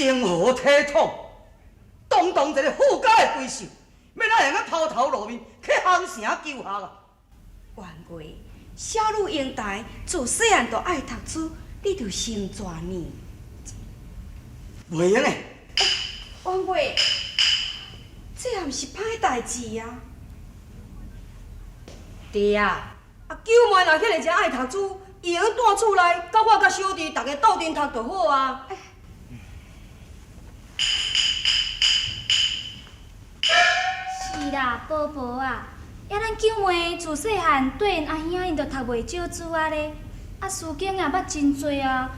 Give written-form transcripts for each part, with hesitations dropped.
成何體統？堂堂一个富家的閨秀，欲哪會用得拋頭露面去烘城求學啊？元月，小女英台自細漢就愛讀書，你著成全呢。袂用的。元月，這也毋是歹代誌啊。對啊，啊九妹若遐爾濟愛讀書，伊會用蹛厝內，佮我佮小弟逐家鬥陣讀就好啊。是啦，婆婆啊，抑咱九妹自細漢綴𪜶阿兄𪜶就讀袂少書仔咧，啊書經也捌真濟啊，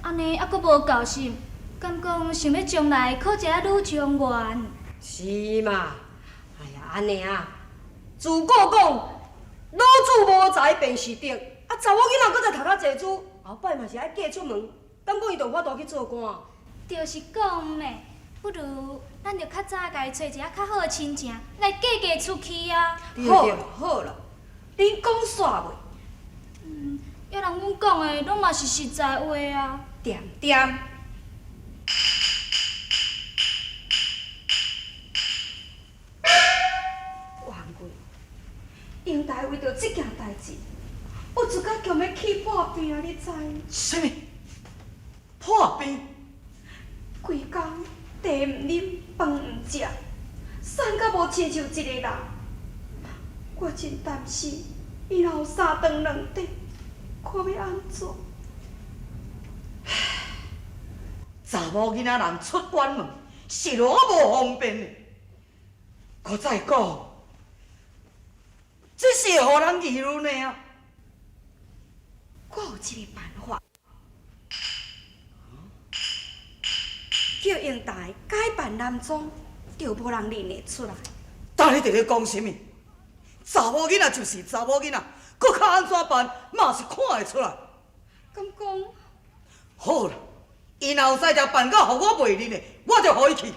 按呢猶閣無夠心，敢講想欲將來考一个女狀元？是嘛？哎呀，按呢啊，自古講女子無才便是德，啊查某囡仔閣再讀較濟書，後擺嘛是愛嫁出門，敢講伊就有法度去做官？就是講咩，不如咱就較早共伊揣一个較好的親情來嫁嫁出去啊！好啦好啦，恁講煞未？嗯，抑人阮講的攏嘛是實在話啊。恬恬。元貴，英台為著這件代誌，有一工強欲氣破病，你知？啥物？破病？規工茶毋啉，飯毋食，瘦甲無親像一个人。我真擔心，伊若有三長兩短，看欲按怎？查某囡仔人出遠門，是偌無方便的。閣再講，這是會予人議論的啊！我有一個辦法，叫英台改扮男裝，就無人認會出來。但你佇咧講啥物？查某囡仔就是查某囡仔，閣較按怎扮，嘛是看會出來。敢講？好啦，伊若有才調扮到予我袂認的，我就予伊去。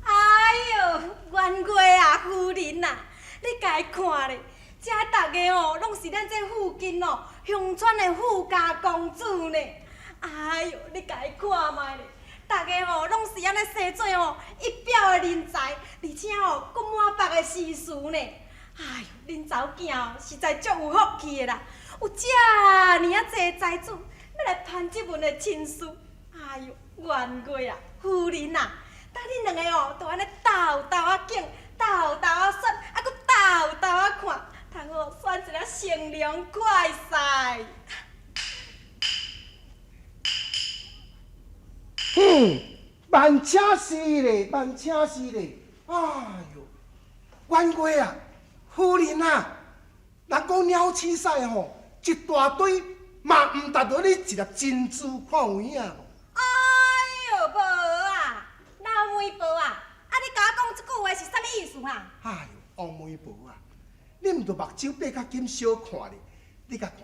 哎喲，元月啊，夫人啊，你共伊看咧，遮逐个哦，攏是咱這附近哦鄉村的富家公子呢。哎喲，你共伊看覓咧，逐个吼攏是按呢生做吼一表的人才，而且吼閣滿腹的詩詞呢。哎喲，恁查某囝哦，實在足有福氣的啦，有遮爾啊濟才子，欲來攀這門的親事。哎喲，元月啊，夫人啊，等恁兩個哦，就按呢鬥鬥仔揀，鬥鬥仔選，啊閣鬥鬥仔看，通好選一个乘涼快婿。哼，萬請是咧，萬請是咧，哎喲，元月啊，夫人啊，人講鳥鼠屎吼，一大堆嘛毋值著你一粒珍珠，看有影無？哎喲，無啊，老媒婆啊，啊你共我講這句話是是啥物意思哈？哎哟，王媒婆啊，你毋著目睭闭較緊小看咧，你共看，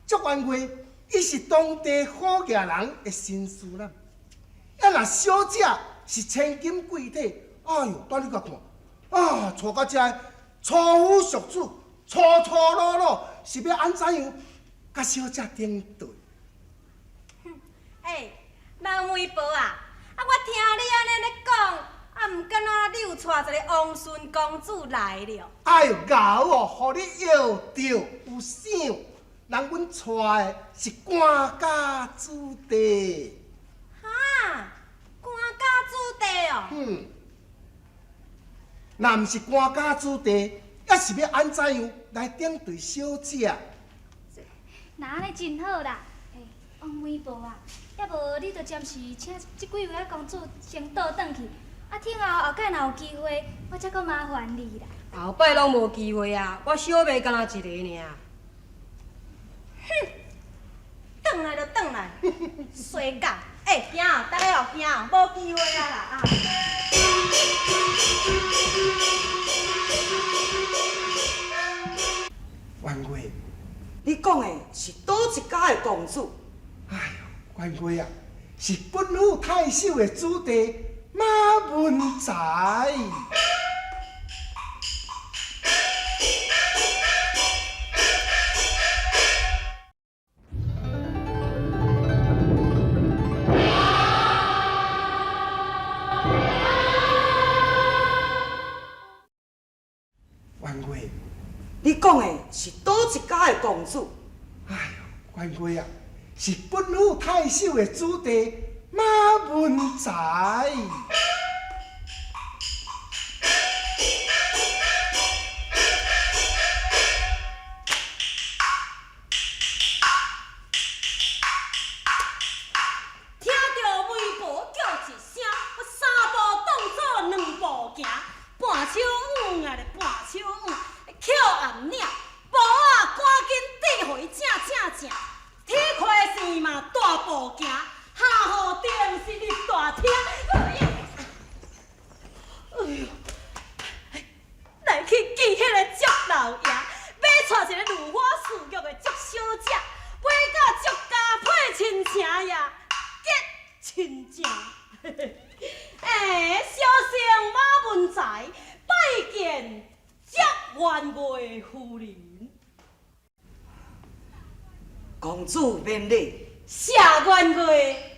祝元月伊是當地好額人的新思啦。啊，若小姐是千金貴體，哎哟，等你共看，啊，娶到遮粗夫俗子，粗粗魯魯，是欲按怎樣？佮小姐頂對？欸，老媒婆啊，啊，我聽你按呢咧講，啊，毋敢若你有娶一个王孫公子來了？哎喲，𠢕哦，予你搖著有想，人阮娶的是官家子弟。哈，官家子弟哦。嗯，若毋是官家子弟，抑是欲按怎樣來頂對小姐？若按呢真好啦，欸，王媒婆啊，抑無你就暫時請這幾位仔公子先倒轉去，啊，聽後後蓋若有機會，我才閣麻煩你啦。後擺攏無機會啊，我小妹干焦一个爾。哼，轉來就轉來，衰狗！欸，行，大家哦，行，無機會啊啦啊！元月，你講的是佗一家的公子？哎喲，元月啊，是本府太守的子弟馬文才。元月，你講的是佗一家的公子？哎喲，元月啊，是本府太守的子弟馬文才。聽著媒婆叫一聲，我三步當做兩步行，半手往啊咧，半手往，抾頷領，無啊，趕緊遞予伊正正正，鐵開線嘛大步行，下雨定是入大廳。哎呦，來去見彼个祝老爺，欲娶一个如花似玉的祝小姐，買甲祝家配親情呀，結親情。欸，小生馬文才拜見祝元月夫人。公子免禮。謝元月。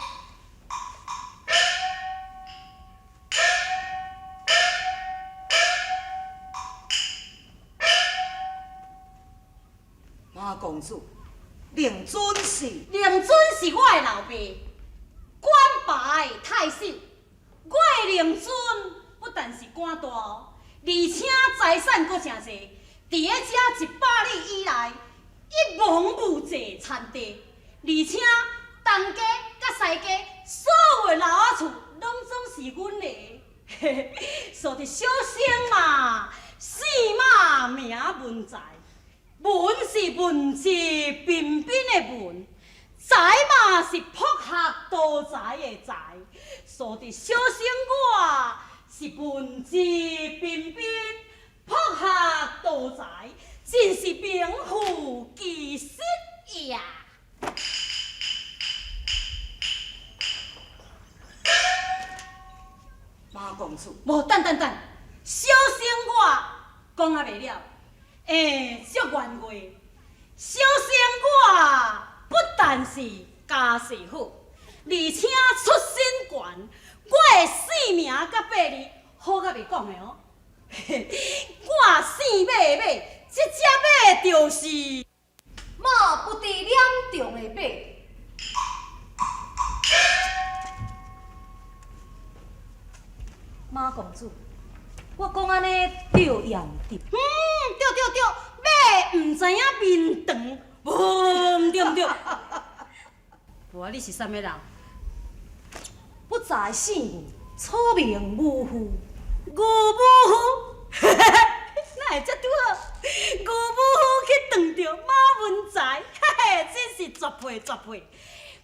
馬公子，令尊是？令尊是我的老爸，官拜太守。我的令尊不但是官大，而且財產閣誠濟。佇咧遮100里以內，一望無際田地，而且東家佮西家所有的老仔厝，攏總是阮的。所以小生嘛，姓馬名文才，文是文質彬彬的文，才嘛是博學多才的才。所以小生我是文質彬彬，博學多才，真是名副其實呀！馬公子，無等等等，小生我講猶未了。欸，祝元月，小生我不但是家世好，而且出身懸，我的姓名佮伯字好甲袂講的哦。我姓馬的馬，這隻馬就是馬不知臉長的馬。馬公子，我講按呢對抑毋對？嗯，對對對，馬毋知影面長，無毋對毋對。無啊，你是啥物人？不才姓牛，草名武夫。牛武夫，哪會遮拄好？牛武夫去撞著馬文才，嘿嘿，真是絕配絕配。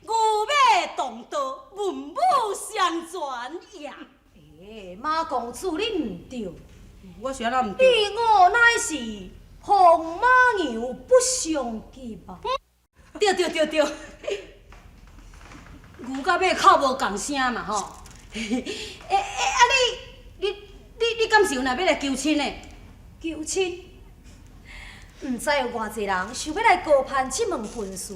牛馬同道，文武雙全呀！欸，馬馬公子，你毋對。我是按怎毋對？你我乃是風馬牛不相及啊！對對對對，牛佮馬哭無仝聲嘛吼。欸欸，啊你你你你敢是有若欲來求親的？求親？毋知有偌濟人想欲來高攀這門婚事，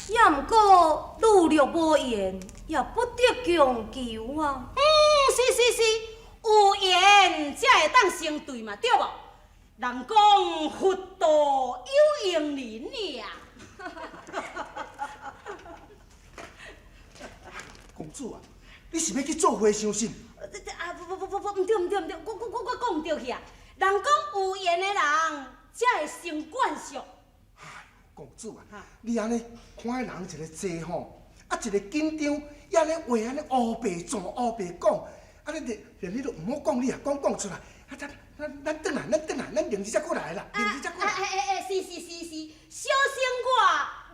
也毋過女略無緣，也不得強求啊。嗯，是是是，有緣才會當成對嘛，對無？人講佛道有緣人呀。公主啊，你是欲去做和尚是？啊不不不不，毋對毋對毋對，我我我我講毋對去啊！人講有緣的人才會成眷屬。公主啊，你按呢看彼人一個濟吼，啊一個緊張，伊按呢話按呢烏白轉烏白講，啊你連連你都毋好講，你也講講出來，啊咱咱咱轉來，咱轉來，咱明日才閣來啦，明日才閣來。欸欸欸，是是是是，小生我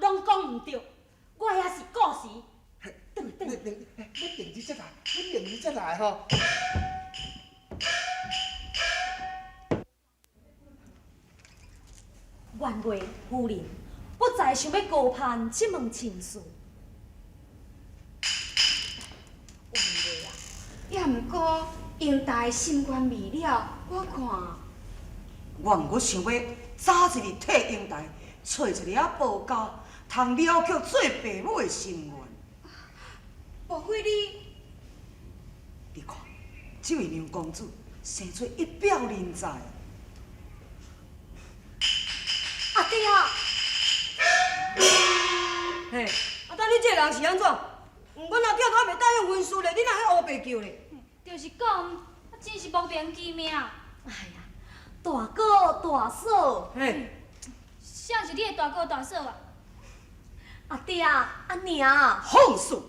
攏講毋對，我遐是故事。轉轉，你你明日才來，你明日才來吼。元月夫人，不才想欲高攀這門親事。元月啊，也毋過英台心願未了，我看。我毋過想欲早一日替英台揣一个仔婆家，通了卻做爸母的心願。莫非你？你看，這位娘公子生出一表人才。阿爹啊！嘿，啊，等你這個人是按怎？阮阿爹都猶未答應婚事咧，你哪會烏白叫咧？就是講，啊，真是莫名其妙。哎呀，大哥大嫂，嘿，誰是你的大哥大嫂啊？阿爹啊，阿娘。放肆！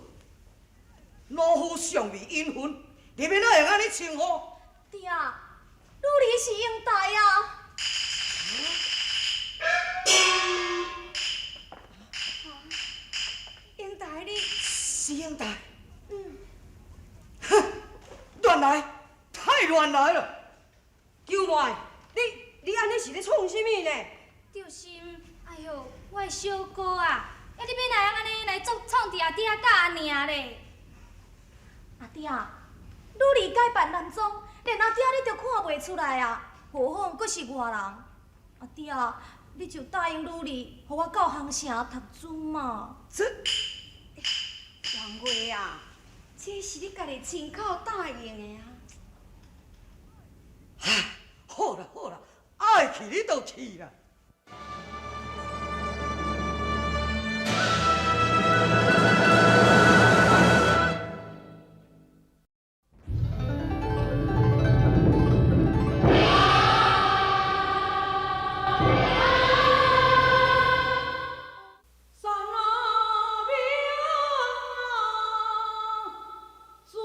老夫尚未隱婚，你欲哪會按呢稱呼？爹，女兒是英台啊。英台你是英台？嗯。哼，亂來，太亂來了。舅妹，你你按呢是咧創啥物呢？就是，哎喲，我的小哥啊，啊你欲哪會按呢來作創佇阿爹佮阿娘咧？阿爹，女兒改扮男裝，連阿爹你都看袂出來啊，何況閣是外人？阿爹，你就答應女兒，予我到杭城讀書嘛。這，元月啊，這是你家己親口答應的啊。好啦好啦，愛去你就去啦。水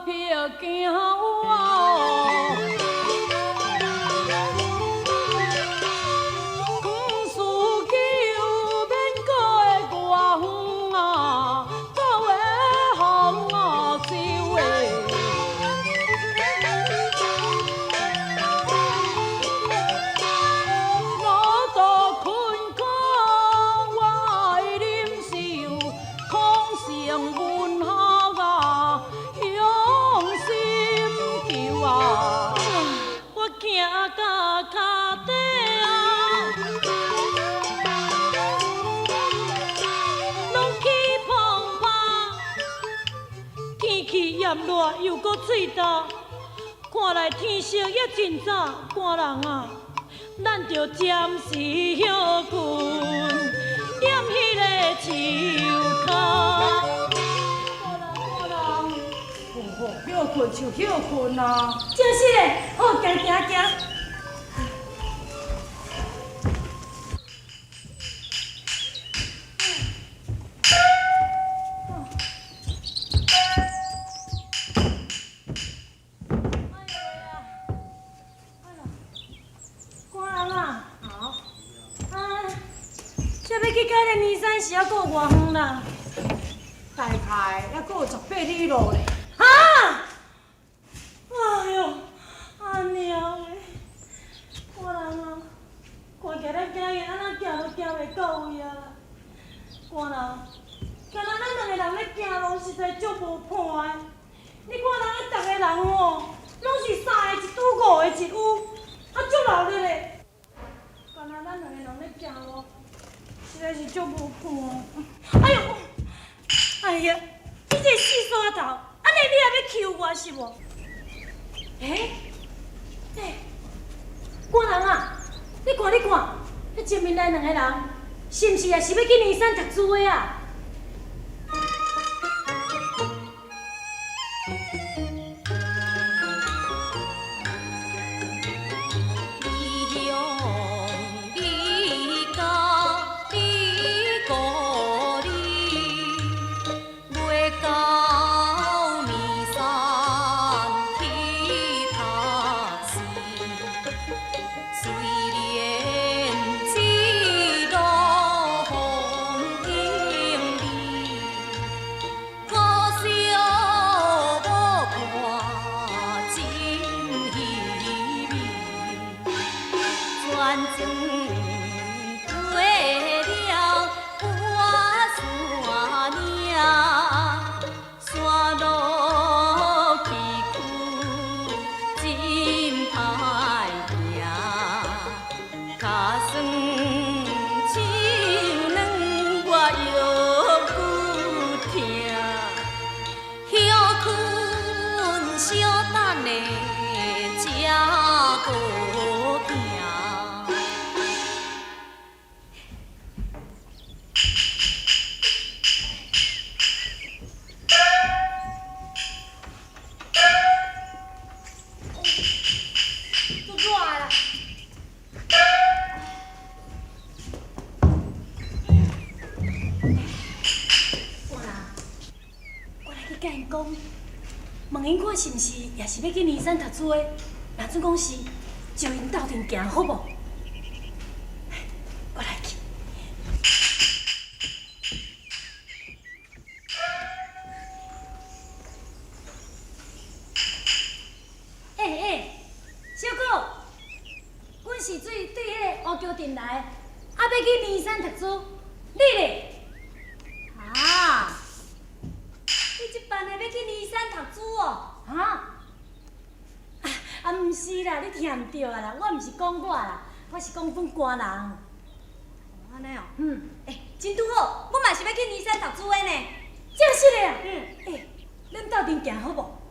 撇行我。思求免过的外远啊，到的风啊洲的。路途困苦，我的忍受，空成文学啊，用心求啊，我行到脚底啊，拢起风拍，天气炎热又阁喙焦，看来天色也真早，寒人啊，咱著暂时歇睏，踮彼个树跤。寒人，寒人，哦，歇睏就歇睏啊！真是的，好，行行行。寒人啊，啊，这欲去到彼个尼山是犹阁有偌远啦？大概犹阁有18里路咧。哈！哎哟，阿娘的，寒人啊，看起来咱今日按怎行都行袂到位啊啦！寒人，敢若咱两个人咧行路实在足无伴的。你看人彼逐个人吼，拢是三个一拄，五个一有，啊足热闹咧。敢若咱两个人咧行路，实在是足无伴。哎哟，哎呀，你这个死山头，按呢你也欲欺负我是无？欸，欸，寒人啊，你看你看，彼前面来两个人，是毋是也是欲去尼山读书的啊？你乡你家你故里，袂到尼山去读书，虽然一路风景美，可惜无看真稀微。船船过了半山岭，山路崎岖真歹行，脚酸手软我腰骨疼，歇睏小等下才阁行。足热的啦！我啦，我来去佮𪜶讲，问𪜶看是毋是也是欲去尼山读书的，若准讲是，招𪜶斗阵行好无？我来去。欸欸，小哥，阮是对对彼个乌桥镇来的，啊，欲去尼山读书，你咧？啊，你这班的欲去尼山读书哦？哈？啊，毋是啦，你听毋著啊啦，我毋是讲我啦，我是讲阮寒人。哦，按呢哦。嗯。欸，真拄好，我嘛是欲去尼山读书的呢。真实的啊？嗯。欸，咱斗阵行好无？